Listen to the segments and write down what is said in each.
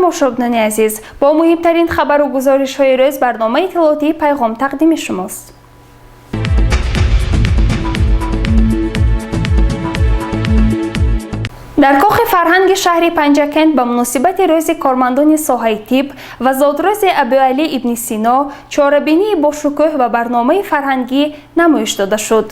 Тамошобинони азиз, бо муҳимтарин хабару гузоришҳои рӯз барномаи иттилоотии «Пайғом» тақдими шумост. Дар кохи фарҳанги шаҳри Панҷакент ба муносибати рӯзи кормандони соҳаи тиб ва зодрӯзи Абуалӣ ибни Сино чорабинии бошукӯҳ ва барномаи фарҳангӣ намоиш дода шуд.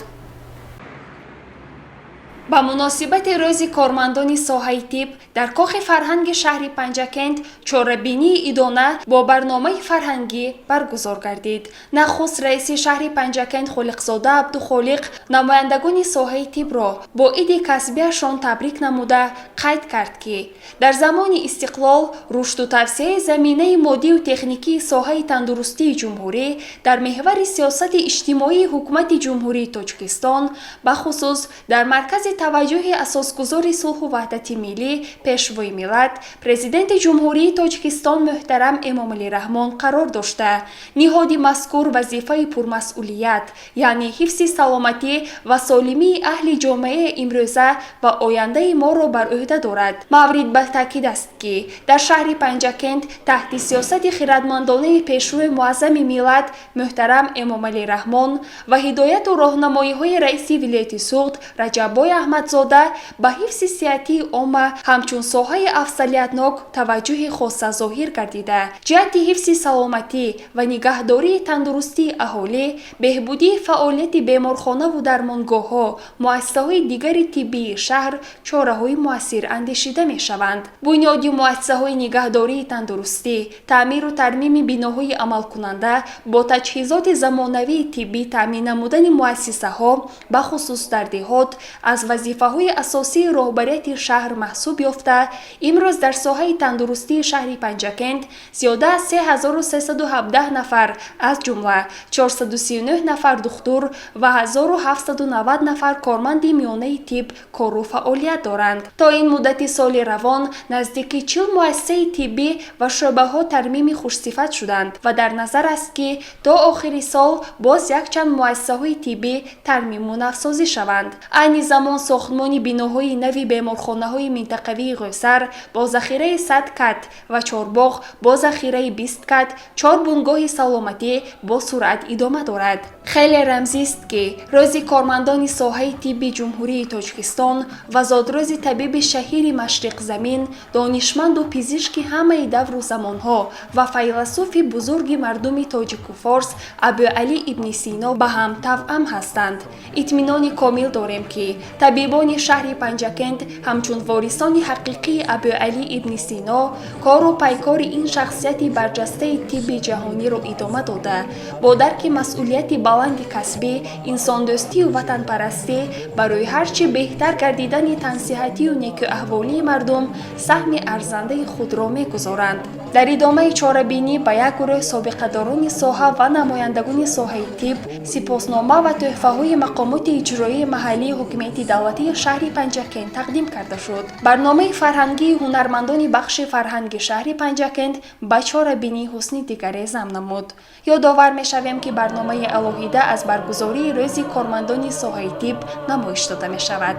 Ба муносибати рӯзи кормандони соҳаи тиб дар кохи фарҳанги шаҳри Панҷакент чорабинии идона бо барномаи фарҳангӣ баргузор гардид. Нахуст раиси шаҳри Панҷакент Холиқзода Абдухолиқ намояндагони соҳаи тибро бо иди касбиашон табрик намуда, қайд кард, ки дар замони истиқлол рушду тавсеаи заминаи моддию техникии соҳаи тандурустии ҷумҳурӣ дар меҳвари сиёсати иҷтимоии ҳукумати Ҷумҳурии Тоҷикистон, бахусус дар маркази таваҷҷӯҳи асосгузори сулҳу ваҳдати миллӣ, Пешвои миллат, Президенти Ҷумҳурии Тоҷикистон муҳтарам Эмомалӣ Раҳмон қарор дошта, ниҳоди мазкур вазифаи пурмасъулият, яъне ҳифзи саломатӣ ва солимии аҳли ҷомеаи имрӯза ва ояндаи моро бар ӯҳда дорад. Маврид ба таъкид аст, ки дар шаҳри Панҷакент таҳти сиёсати хирадмандонаи Пешвои муаззами миллат муҳтарам Эмомалӣ Раҳмон ва ҳидояту роҳнамоиҳои раиси вилояти Суғд Раҷаббой Аҳмадзода ба ҳифзи сиҳатии омма ҳамчун соҳаи афзалиятнок таваҷҷӯҳи хоса зоҳир гардида, ҷиҳати ҳифзи саломатӣ ва нигаҳдории тандурустии аҳолӣ, беҳбудии фаъолияти беморхонаву дармонгоҳҳо, муассисаҳои дигари тиббии шаҳр чораҳои муассир андешида мешаванд. Бунёди муассисаҳои нигаҳдории тандурустӣ, таъмиру тармими биноҳои амалкунанда, бо таҷҳизоти замонавии тиббӣ таъмин намудани муассисаҳо, бахусус дар деҳот, аз вазифаҳои асосии роҳбарияти шаҳр маҳсуб ёфта, имрӯз дар соҳаи тандурустии шаҳри Панҷакент зиёда аз 3317 нафар, аз ҷумла 439 нафар духтур ва 1790 нафар корманди миёнаи тиб кору фаъолият доранд. То ин муддати соли равон наздики 40 муассисаи тиббӣ ва шӯъбаҳо тармими хушсифат шуданд ва дар назар аст, ки то охири сол боз якчанд муассисаҳои тиббӣ тармиму навсозӣ шаванд. Айни замон сохтмони биноҳои нави беморхонаҳои минтақавии Ғӯсар бо захираи 100 кат ва Чорбоғ бо захираи 20 кат, чор бунгоҳи саломатӣ бо суръат идома дорад. Хеле рамзист, ки рӯзи кормандони соҳаи тибби Ҷумҳурии Тоҷикистон ва зодрӯзи табиби шаҳири машриқзамин, донишманду пизишки ҳамаи давру замонҳо ва файласуфи бузурги мардуми тоҷику форс Абуалӣ ибни Сино ба ҳам тавъам ҳастанд. Итминони комил дорем, ки табибони шаҳри Панҷакент ҳамчун ворисони ҳақиқии Абуалӣ ибни Сино кору пайкори ин шахсияти барҷастаи тибби ҷаҳониро идома дода, бо дарки масъулияти баланди касбӣ, инсондӯстию ватанпарастӣ барои ҳар чӣ беҳтар гардидани тансиҳатию некӯаҳволии мардум саҳми арзандаи худро мегузоранд. Дар идомаи чорабинӣ ба як гурӯҳ собиқадорони соҳа ва намояндагони соҳаи тиб сипоснома ва тӯҳфаҳои мақомоти иҷроии маҳаллии ҳокимияти давлатии шаҳри Панҷакент тақдим карда шуд. Барномаи фарҳангии ҳунармандони бахши фарҳанги шаҳри Панҷакент ба чорабинӣ ҳусни дигаре зам намуд. Ёдовар мешавем, ки барномаи алоҳида аз баргузории рӯзи кормандони соҳаи тиб намоиш дода мешавад.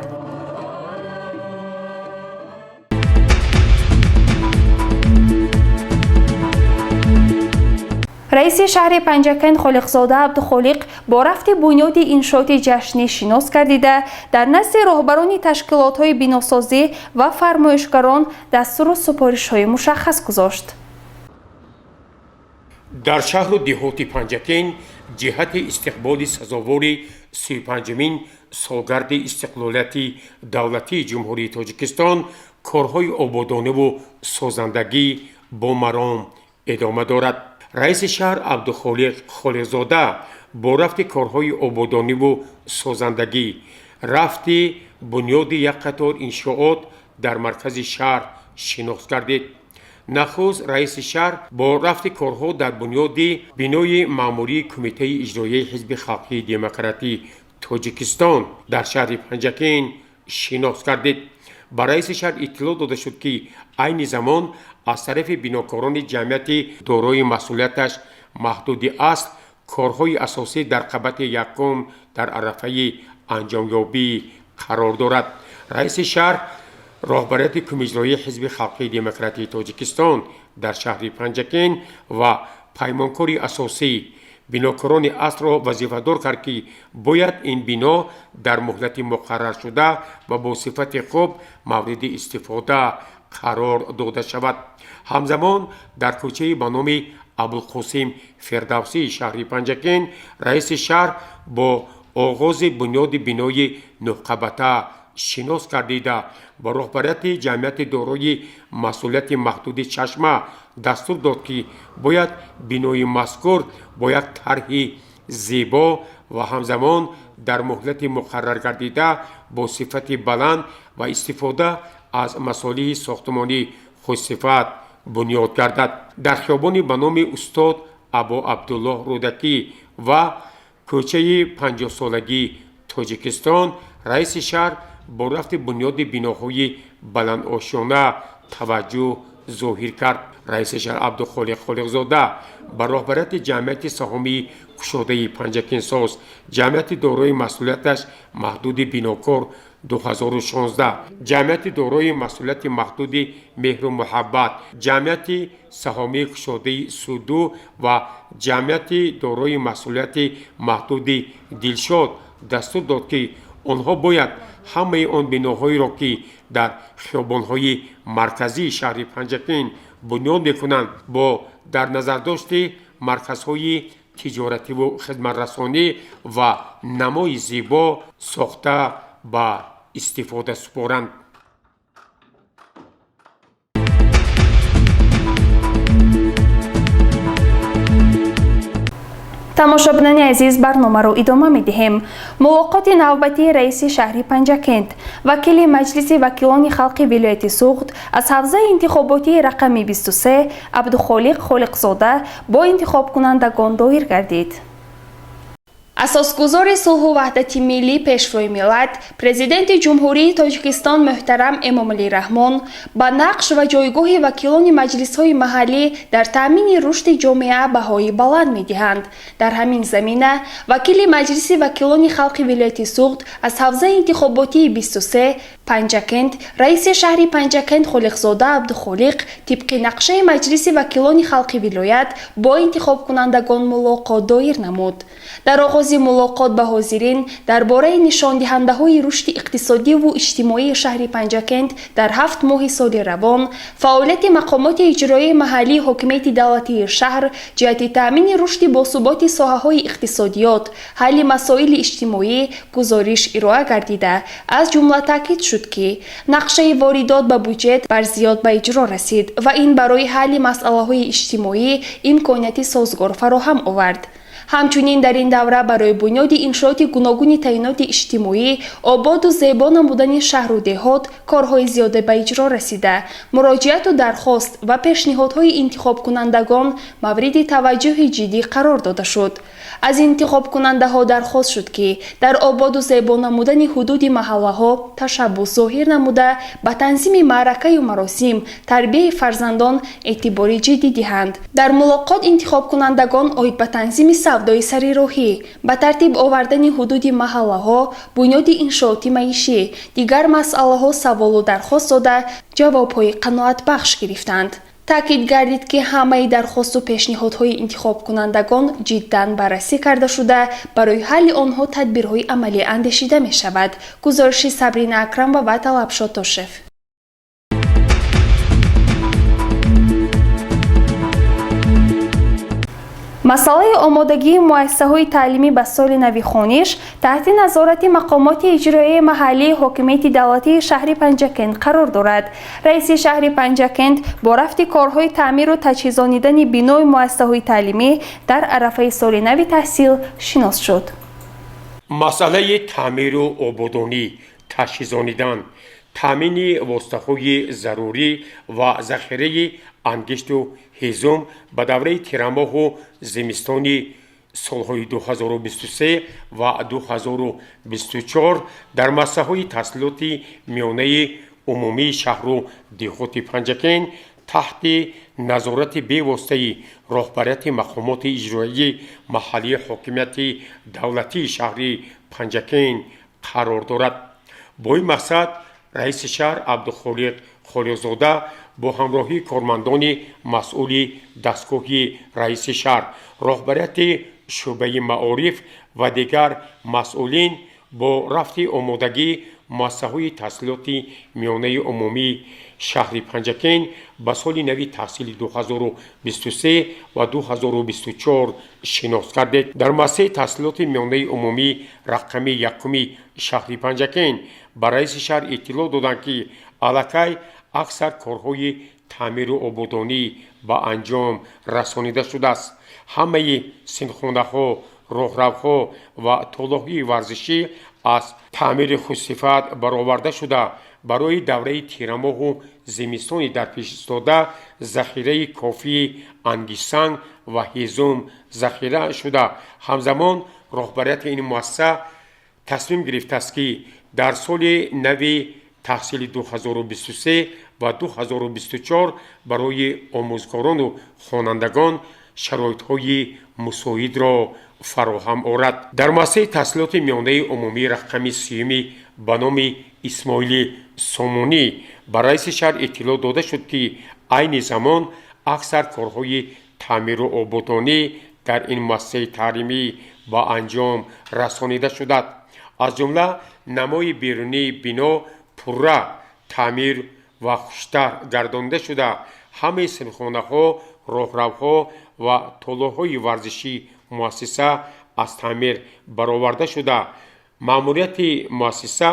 Раиси шаҳри Панҷакент Холиқзода Абдухолиқ бо рафти бунёди иншооти ҷашнӣ шинос гардида, дар назди роҳбарони ташкилотҳои биносозӣ ва фармоишгарон дастуру супоришҳои мушаххас гузошт. Дар шаҳру деҳоти Панҷакент ҷиҳати истиқболи сазовори 35-умин солгарди истиқлолияти давлатии Ҷумҳурии Тоҷикистон корҳои ободониву созандагӣ бо маром идома дорад. Раиси шаҳр Абдухолиқ Холиқзода бо рафти корҳои ободониву созандагӣ, рафти бунёди як қатор иншоот дар маркази шаҳр шинос гардид. Нахуст раиси шаҳр бо рафти корҳо дар бунёди бинои маъмурии Кумитаи иҷроияи Ҳизби халқии демократии Тоҷикистон дар шаҳри Панҷакент шинос гардид. Ба раиси шаҳр иттилоъ дода шуд, ки айни замон аз тарафи бинокорони ҷамъияти дорои масъулияташ маҳдуди асл корҳои асосӣ дар қабати якум дар арафаи анҷомёбӣ қарор дорад. Раиси шаҳр Роҳбарияти Кумиҷроии Ҳизби Халқии Демократии Тоҷикистон дар шаҳри Панҷакент ва паймонкори асосӣ, бинокорони асрро вазифадор кард, ки бояд ин бино дар муҳлати муқарраршуда ва бо сифати хуб мавриди истифода қарор дода шавад. Ҳамзамон, дар кӯчаи ба номи Абулқосим Фирдавсии шаҳри Панҷакент раиси шаҳр бо оғози бунёди бинои нӯҳқабата шинос гардида, ба роҳбарияти ҷамъияти дорои масъулияти маҳдуди «Чашма» дастур дод, ки бояд бинои мазкур бо як тарҳи зебо ва ҳамзамон дар муҳлати муқарраргардида бо сифати баланд ва истифода аз масолеҳи сохтмонӣ хушсифат бунёд гардад. Дар хиёбони ба номи устод Абу Абдуллоҳ Рӯдакӣ ва кӯчаи 50-солагии Тоҷикистон раиси шаҳр бо рафти бунёди биноҳои баландошёна таваҷҷӯҳ зоҳир кард. Раиси шаҳр Абдухолиқ Холиқзода ба роҳбарияти ҷамъияти саҳомии кушодаи «Панҷакентсоз», ҷамъияти дорои масъулияташ маҳдуди «Бинокор 2016», ҷамъияти дорои масъулияти маҳдуди «Меҳру муҳаббат», ҷамъияти саҳомии кушодаи «Суду» ва ҷамъияти дорои масъулияти маҳдуди «Дилшод» дастур дод, ки онҳо бояд ҳамаи он биноҳоеро, ки дар хиёбонҳои марказии шаҳри Панҷакент бунёд мекунанд, бо дар назардошти марказҳои тиҷоративу хизматрасонӣ ва намои зебо сохта ба истифода супоранд. Тамошобинони азиз, барномаро идома медиҳем. Мулоқоти навбатии раиси шаҳри Панҷакент, вакили Маҷлиси вакилони халқи вилояти Суғд аз ҳавзаи интихоботии рақами 23 Абдухолиқ Холиқзода бо интихобкунандагон доир гардид. Асосгузори сулҳу ваҳдати миллӣ, Пешвои миллат, Президенти Ҷумҳурии Тоҷикистон муҳтарам Эмомалӣ Раҳмон ба нақш ва ҷойгоҳи вакилони маҷлисҳои маҳаллӣ дар таъмини рушди ҷомеа баҳои баланд медиҳанд. Дар ҳамин замина вакили Маҷлиси вакилони халқи вилояти Суғд аз ҳавзаи интихоботии 23 Панҷакент, раиси шаҳри Панҷакент Холиқзода Абдухолиқ тибқи нақшаи Маҷлиси вакилони халқи вилоят бо интихобкунандагон мулоқот доир намуд. Дар оғози мулоқот ба ҳозирин дар бораи нишондиҳандаҳои рушди иқтисодиву иҷтимоии шаҳри Панҷакент дар 7 моҳи соли равон, фаъолияти мақомоти иҷроияи маҳаллии ҳокимияти давлатии шаҳр ҷиҳати таъмини рушди босуботи соҳаҳои иқтисодиёт, ҳалли масоили иҷтимоӣ гузориш ироа гардида, аз ҷумла таъкид шуд, ки нақшаи воридот ба буҷет барзиёд ба иҷро расид ва ин барои ҳалли масъалаҳои иҷтимоӣ имконияти созгор фароҳам овард. Ҳамчунин, дар ин давра барои бунёди иншооти гуногуни таъиноти иҷтимоӣ, ободу зебо намудани шаҳру деҳот корҳои зиёде ба иҷро расида, муроҷиату дархост ва пешниҳодҳои интихобкунандагон мавриди таваҷҷӯҳи ҷиддӣ қарор дода шуд. Аз интихобкунандаҳо дархост шуд, ки дар ободу зебо намудани ҳудуди маҳаллаҳо ташаббус зоҳир намуда, ба танзими маъракаю маросим, тарбияи фарзандон эътибори ҷиддӣ диҳанд. Дар мулоқот интихобкунандагон оид ба танзими савдои сарироҳӣ, ба тартиб овардани ҳудуди маҳаллаҳо, бунёди иншооти маишӣ, дигар масъалаҳо саволу дархост дода, ҷавобҳои қаноатбахш гирифтанд. Таъкид гардид, ки ҳамаи дархосту пешниҳодҳои интихобкунандагон ҷиддан баррасӣ карда шуда, барои ҳалли онҳо тадбирҳои амалӣ андешида мешавад. Гузориши Сабрина Акрамова ва Талабшо Тошев. Масъалаи омодагии муассисаҳои таълимӣ ба соли нави хониш таҳти назорати мақомоти иҷроияи маҳаллии ҳокимияти давлатии шаҳри Панҷакент қарор дорад. Раиси шаҳри Панҷакент бо рафти корҳои таъмиру таҷҳизонидани бинои муассисаҳои таълимӣ дар арафаи соли нави таҳсил шинос шуд. Масъалаи таъмиру ободонӣ, таҷҳизонидан, таъмини воситаҳои зарурӣ ва захираи ангишту ҳезум ба давраи тирамоҳу зимистони солҳои 2023 ва 2024 дар муассисаҳои таҳсилоти миёнаи умумии шаҳру деҳоти Панҷакент таҳти назорати бевоситаи роҳбарияти мақомоти иҷроияи маҳаллии ҳокимияти давлатии шаҳри Панҷакент қарор дорад. Бо ин мақсад Раиси шаҳр Абдухолиқ Холиқзода бо ҳамроҳии кормандони масъули дастгоҳи раиси шаҳр, роҳбарияти шӯъбаи маориф ва дигар масъулин бо рафти омодагии муассисаҳои таҳсилоти миёнаи умумии шаҳри Панҷакент ба соли нави таҳсили 2023 ва 2024 шинос гардид. Дар муассисаи таҳсилоти миёнаи умумӣ рақами якуми шаҳри Панҷакент ба раиси шаҳр иттилоъ доданд, ки аллакай аксар корҳои таъмиру ободонӣ ба анҷом расонида шудааст. Ҳамаи синфхонаҳо, роҳравҳо ва толорҳои варзишӣ аз таъмири хушсифат бароварда шуда, барои давраи тирамоҳу зимистони дар пеш истода захираи кофии ангиштсанг ва ҳезум захира шуда. Ҳамзамон роҳбарияти ин муассиса тасмим гирифтааст, ки дар соли нави таҳсили 2023 ва 2024 барои омӯзгорону хонандагон шароитҳои мусоидро фароҳам орад. Дар муассисаи таҳсилоти миёнаи умумии рақами сеюми ба номи Исмоили Сомонӣ ба раиси шаҳр иттилоъ дода шуд, ки айни замон аксар корҳои таъмиру ободонӣ дар ин муассисаи таълимӣ ба анҷом расонида шудааст. Аз ҷумла намои берунии бино пурра таъмир ва хуштар гардонида шуда, ҳамаи синфхонаҳо, роҳравҳо ва толорҳои варзишии муассиса аз таъмир бароварда шуда, маъмурияти муассиса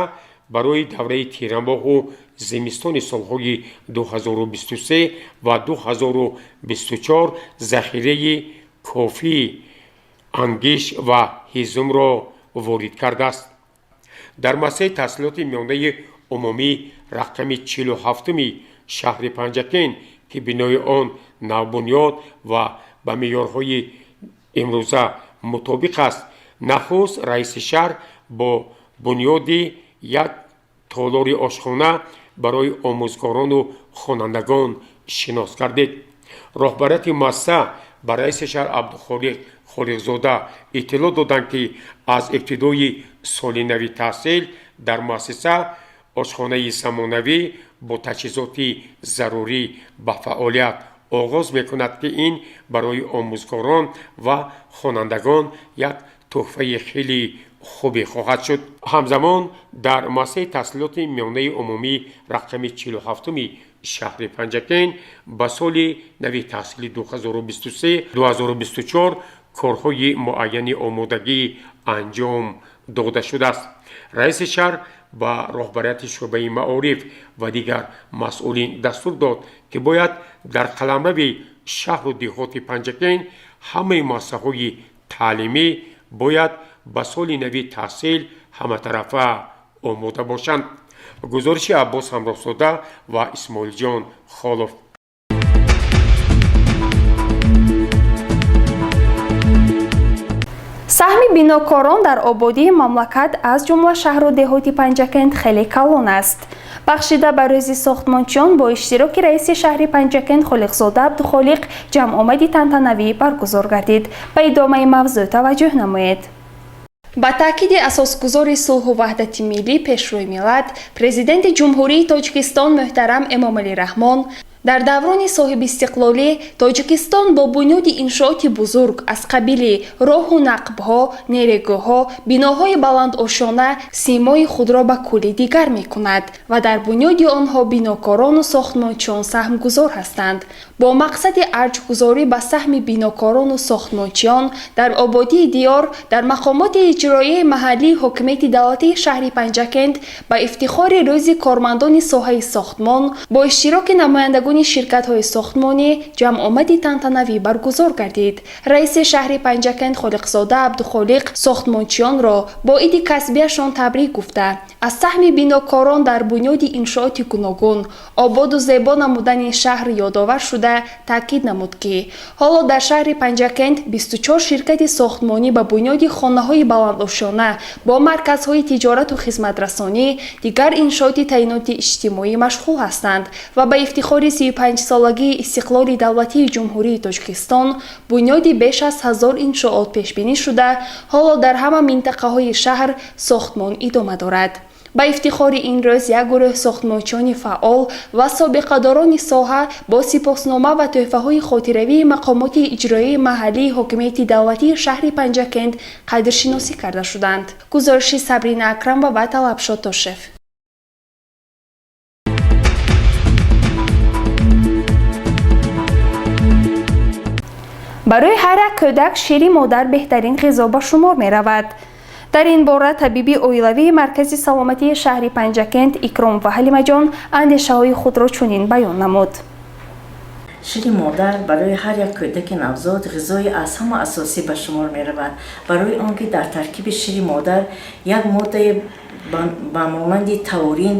барои давраи тирамоҳу зимистони солҳои 2023 ва 2024 захираи кофии ангишт ва ҳезумро ворид кардааст. Дар муассисаи таҳсилоти миёнаи умумӣ рақами 47-уми шаҳри Панҷакент, ки бинои он навбунёд ва ба меъёрҳои имрӯза мутобиқ аст, нахуст раиси шаҳр бо бунёди як толори ошхона барои омӯзгорону хонандагон шинос гардид. Роҳбарияти муассиса ба раиси шаҳр Абдухолиқ Холиқзода иттилоъ доданд, ки аз ибтидои соли нави таҳсил дар муассиса ошхонаи замонавӣ бо таҷҳизоти зарурӣ ба фаъолият оғоз мекунад, ки ин барои омӯзгорон ва хонандагон як тӯҳфаи хеле хубе хоҳад шуд. Ҳамзамон дар муассисаи таҳсилоти миёнаи умумӣ рақами 47-уми шаҳри Панҷакент ба соли нави таҳсили 2023-2024 корҳои муайяни омодагӣ анҷом дода шудааст. Раиси шаҳр ба роҳбарияти шӯъбаи маориф ва дигар масъулин дастур дод, ки бояд дар қаламрави шаҳру деҳоти Панҷакент ҳамаи муассисаҳои таълимӣ бояд ба соли нави таҳсил ҳаматарафа омода бошанд. Гузориши Аббос Ҳамроҳзода ва Исмоилҷон Холов. Саҳми бинокорон дар ободии мамлакат, аз ҷумла шаҳру деҳоти Панҷакент, хеле калон аст. Бахшида ба рӯзи сохтмончиён бо иштироки раиси шаҳри Панҷакент Холиқзода Абдухолиқ ҷамъомади тантанавӣ баргузор гардид. Ба идомаи мавзӯъ таваҷҷӯҳ намоед. Ба таъкиди асосгузори сулҳу ваҳдати миллӣ, Пешвои миллат, Президенти Ҷумҳурии Тоҷикистон муҳтарам Эмомалӣ Раҳмон, дар даврони соҳибистиқлолӣ Тоҷикистон бо бунёди иншооти бузург аз қабили роҳу нақбҳо, нерӯгоҳҳо, биноҳои баландошёна симои худро ба кулли дигар мекунад ва дар бунёди онҳо бинокорону сохтмончиён саҳмгузор ҳастанд. Бо мақсади арҷгузорӣ ба саҳми бинокорону сохтмончиён дар ободии диёр, дар мақомоти иҷроияи маҳаллии ҳокимияти давлатии шаҳри Панҷакент ба ифтихори рӯзи кормандони соҳаи сохтмон бо иштироки намояндагони ширкатҳои сохтмонӣ ҷамъомади тантанавӣ баргузор гардид. Раиси шаҳри Панҷакент Холиқзода Абдухолиқ сохтмончиёнро бо иди касбияшон табрик гуфта, аз саҳми бинокорон дар бунёди иншооти гуногун, ободу зебо намудани шаҳр ёдовар шуда, таъкид намуд, ки ҳоло дар шаҳри Панҷакент 24 ширкати сохтмонӣ ба бунёди хонаҳои баландошёна бо марказҳои тиҷорату хизматрасонӣ, дигар иншооти таъиноти иҷтимоӣ машғул ҳастанд ва ба ифтихори 35-солагии истиқлоли давлатии Ҷумҳурии Тоҷикистон бунёди беш аз 1000 иншоот пешбинӣ шуда, ҳоло дар ҳама минтақаҳои шаҳр сохтмон идома дорад. Ба ифтихори ин рӯз як гурӯҳ сохтмончиёни фаъол ва собиқадорони соҳа бо сипоснома ва тӯҳфаҳои хотиравии мақомоти иҷроии маҳаллии ҳокимияти давлатии шаҳри Панҷакент қадршиносӣ карда шуданд. Гузориши Сабрина Акрамова ва Талабшо Тошев. Барои ҳар як кӯдак шири модар беҳтарин ғизо ба шумор меравад. Дар ин бора табиби оилавии Маркази саломатии шаҳри Панҷакент Икром ва Ҳалимаҷон андешаҳои худро чунин баён намуд. Шири модар барои ҳар як кӯдаки навзод ғизои аз ҳама асосӣ ба шумор меравад, барои он ки дар таркиби шири модар як моддаи ба монанди таурин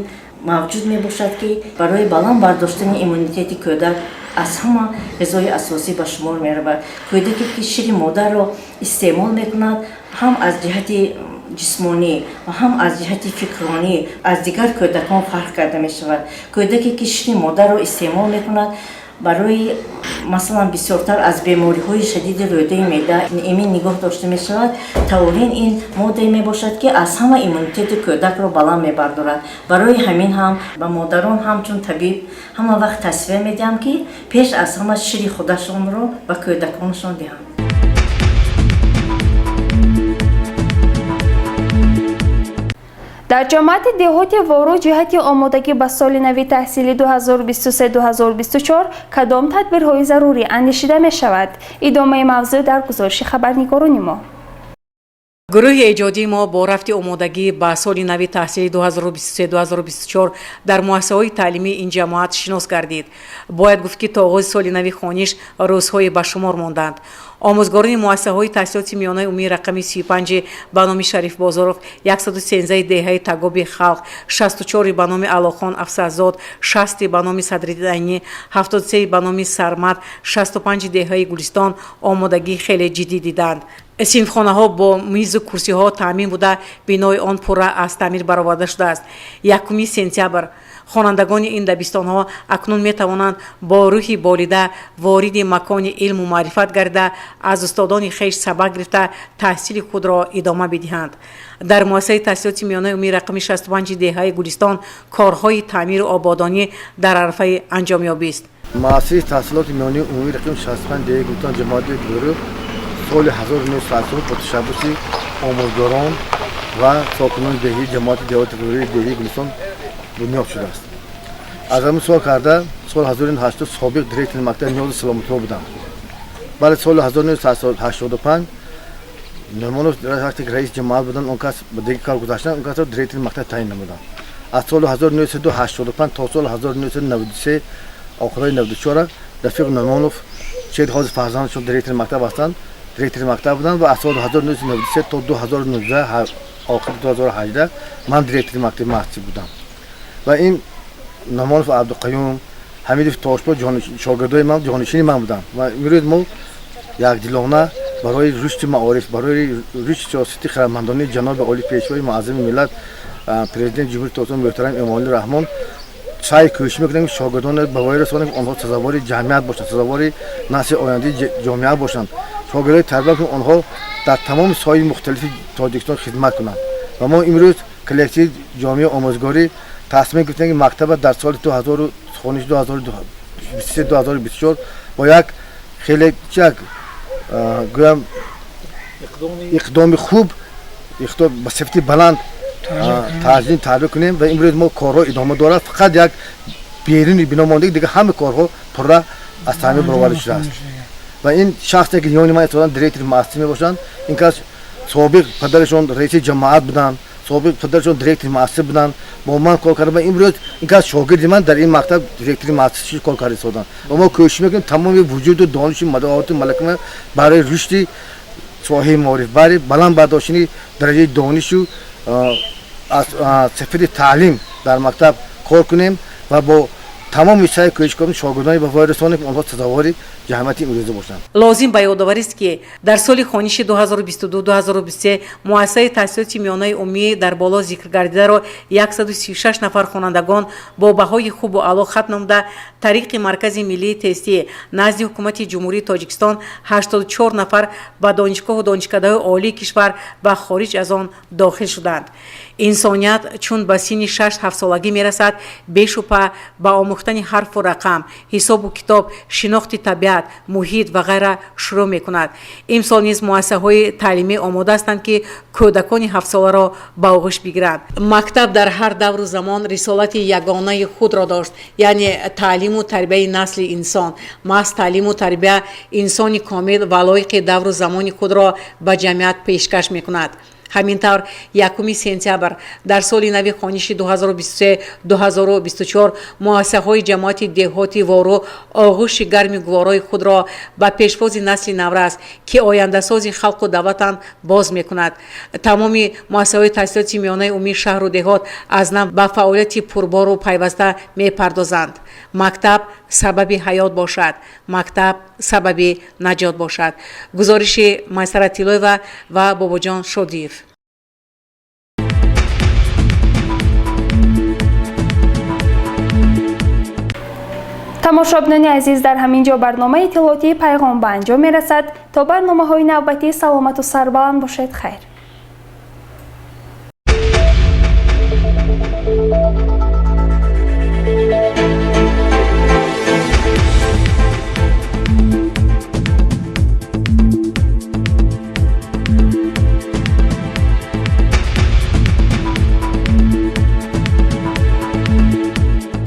мавҷуд мебошад, ки барои баланд бардоштани иммунитети кӯдак аз ҳама ғизои асосӣ ба шумор меравад. Кӯдаке ки шири модарро истеъмол мекунад, ҳам аз ҷиҳати ҷисмонӣ ва ҳам аз ҷиҳати фикронӣ аз дигар кӯдакон фарқ карда мешавад. Кӯдаке ки шири модарро истеъмол мекунад, барои масалан бисёртар аз бемориҳои шадиди рӯдаи меъда эмин нигоҳ дошта мешавад. Таурин ин моддае мебошад, ки аз ҳама иммунитети кӯдакро баланд мебардорад. Барои ҳамин ҳам ба модарон ҳамчун табиб ҳама вақт тавсия медиҳам, ки пеш аз ҳама шири худашонро ба кӯдаконашон диҳанд. Дар ҷамоати деҳоти Ворух ҷиҳати омодагӣ ба соли нави таҳсили 2023-2024 кадом тадбирҳои зарурӣ андешида мешавад? Идомаи мавзӯъ дар гузориши хабарнигорони мо. Гурӯҳи эҷодии мо бо рафти омодагӣ ба соли нави таҳсили 2023-2024 дар муассисаҳои таълимии ин ҷамоат шинос гардид. Бояд гуфт, ки то оғози соли нави хониш рӯзҳое ба шумор монданд. Омӯзгорони муассисаҳои таҳсилоти миёнаи умумии рақами 35 ба номи Шариф Бозоров, 113 деҳаи Тагоби Халқ, 64 ба номи Алохон Афсалзод, 60 ба номи Садриддин Айнӣ, 73 ба номи Сармад, 65 деҳаи Гулистон омодагии хеле ҷиддӣ диданд. Синфхонаҳо бо мизу курсиҳо таъмин буда, бинои он пурра аз таъмир бароварда шудааст. 1 сентябр хонандагони ин дабистонҳо акнун метавонанд бо рӯҳи болида вориди макони илму маърифат гардида, аз устодони хеш сабақ гирифта, таҳсили худро идома бидиҳанд. Дар муассисаи таҳсилоти миёнаи умумии рақами 65 деҳаи Гулистон корҳои таъмиру ободонӣ дар арафаи анҷомёбист. Муассисаи таҳсилоти миёнаи умумии рақами 65 деҳаи Гулистон ҷамоати Ворух соли 1980 бо ташаббуси омӯзгорон ва сокинони деҳии ҷамоати деҳоти Ворух деҳаи Гулистон бунёд шудааст. Аз ҳамин сол карда соли 1980 собиқ директори мактаби ниёзи саломатиҳо будам. Баъд соли 1985 Нӯъмонов вақте ки раиси ҷамоат буданд, он кас ба дигар кор гузаштанд, он касро директори мактаб таъин намуданд. Аз соли 1985 то соли 1993 охирои 94 Рафиқ Нӯъмонов, чед ҳозир фарзандашон директори мактаб ҳастанд, директори мактаб буданд ва аз соли 1993 то 2019 охири 2018 ман директори мактаби маҳсиб будам. Ва ин Нӯъмонов Абдуқаюм, Ҳамидов Тошбо шогирдои ман, ҷонишини ман буданд. Ва имрӯз мо якдилона барои рушди маориф, барои рушди сиёсати хирадмандонаи ҷаноби олӣ пешвои муаззами миллат, президенти Ҷумҳурии Тоҷикистон муҳтарам Эмомалӣ Раҳмон саъй кӯшиш мекунем, ки шогирдонро ба воя расонем, ки онҳо сазовори ҷамъият бошанд, сазовори насли ояндаи ҷомеа бошанд. Шогирдои тарбия кунем, онҳо дар тамоми соҳаи мухталифи Тоҷикистон хидмат кунанд. Ва мо имрӯз коллективи ҷомеаи омӯзгорӣ тасмим гирифтем, ки мактаба дар соли 2023-2024 бо як хеле як гӯям иқдоми хуб, ба сифати баланд таҷдид тарбия кунем. Ва имрӯз мо корҳо идома дорад, фақат як беруни бино монда, дигар ҳама корҳо пурра аз таъмир бароварда шудааст. Ва ин шахсе ки ёни ман истодан, директори муассиса мебошанд, ин кас собиқ падарашон раиси ҷамоат буданд, собиқ падарашон директори муассиса буданд, бо ман кор карда. Имрӯз ин кас шогирди ман дар ин мактаб директори муассиса кор карда истоданд. Ва мо кӯшиш мекунем тамоми вуҷуду дониши мадаоти малакама барои рушди соҳаи маориф, барои баланд бардоштани дараҷаи донишу аз сифати таълим дар мактаб кор кунем ва бо Тамоми саъй кӯшиш кунем, шогирдони ба воя расонем, ки онҳо сазовори ҷамъияти имрӯза бошанд. Лозим ба ёдоварист, ки дар соли хониши 2022-2023 муассисаи таҳсилоти миёнаи умумӣ дар боло зикргардидаро 136 нафар хонандагон бо баҳои хубу аъло хатм намуда, тариқи Маркази миллии тестӣ назди Ҳукумати Ҷумҳурии Тоҷикистон 84 нафар ба донишгоҳу донишкадаҳои олии кишвар ва хориҷ аз он дохил шуданд. Инсоният чун ба синни 6-7 солагӣ мерасад, бешубҳа ба омӯхтани ҳарфу рақам, ҳисобу китоб, шинохти табиат, муҳит ва ғайра шурӯъ мекунад. Имсол низ муассисаҳои таълимӣ омода ҳастанд, ки кӯдакони ҳафтсоларо ба оғӯш бигиранд. Мактаб дар ҳар давру замон рисолати ягонаи худро дошт, яъне таълиму тарбияи насли инсон. Маҳз таълиму тарбия инсони комил ва лоиқи давру замони худро ба ҷамъият пешкаш мекунад. Ҳамин тавр, 1 сентябр дар соли нави хониши 2023-2024 муассисаҳои ҷамоати деҳоти Вору оғӯши гарми гуворои худро ба пешвози насли наврас, ки ояндасози халқу давлатанд, боз мекунад. Тамоми муассисаҳои таҳсилоти миёнаи умумии шаҳру деҳот аз нав ба фаъолияти пурбору пайваста мепардозанд. Мактаб сабаби ҳаёт бошад, мактаб сабаби наҷот бошад. Гузориши Майсара Тиллоева ва Бобоҷон Шодиев. Тамошобинони азиз, дар ҳамин ҷо барномаи иттилоотии Пайғом ба анҷом мерасад. То барномаҳои навбатӣ саломату сарбаланд бошед. Хайр.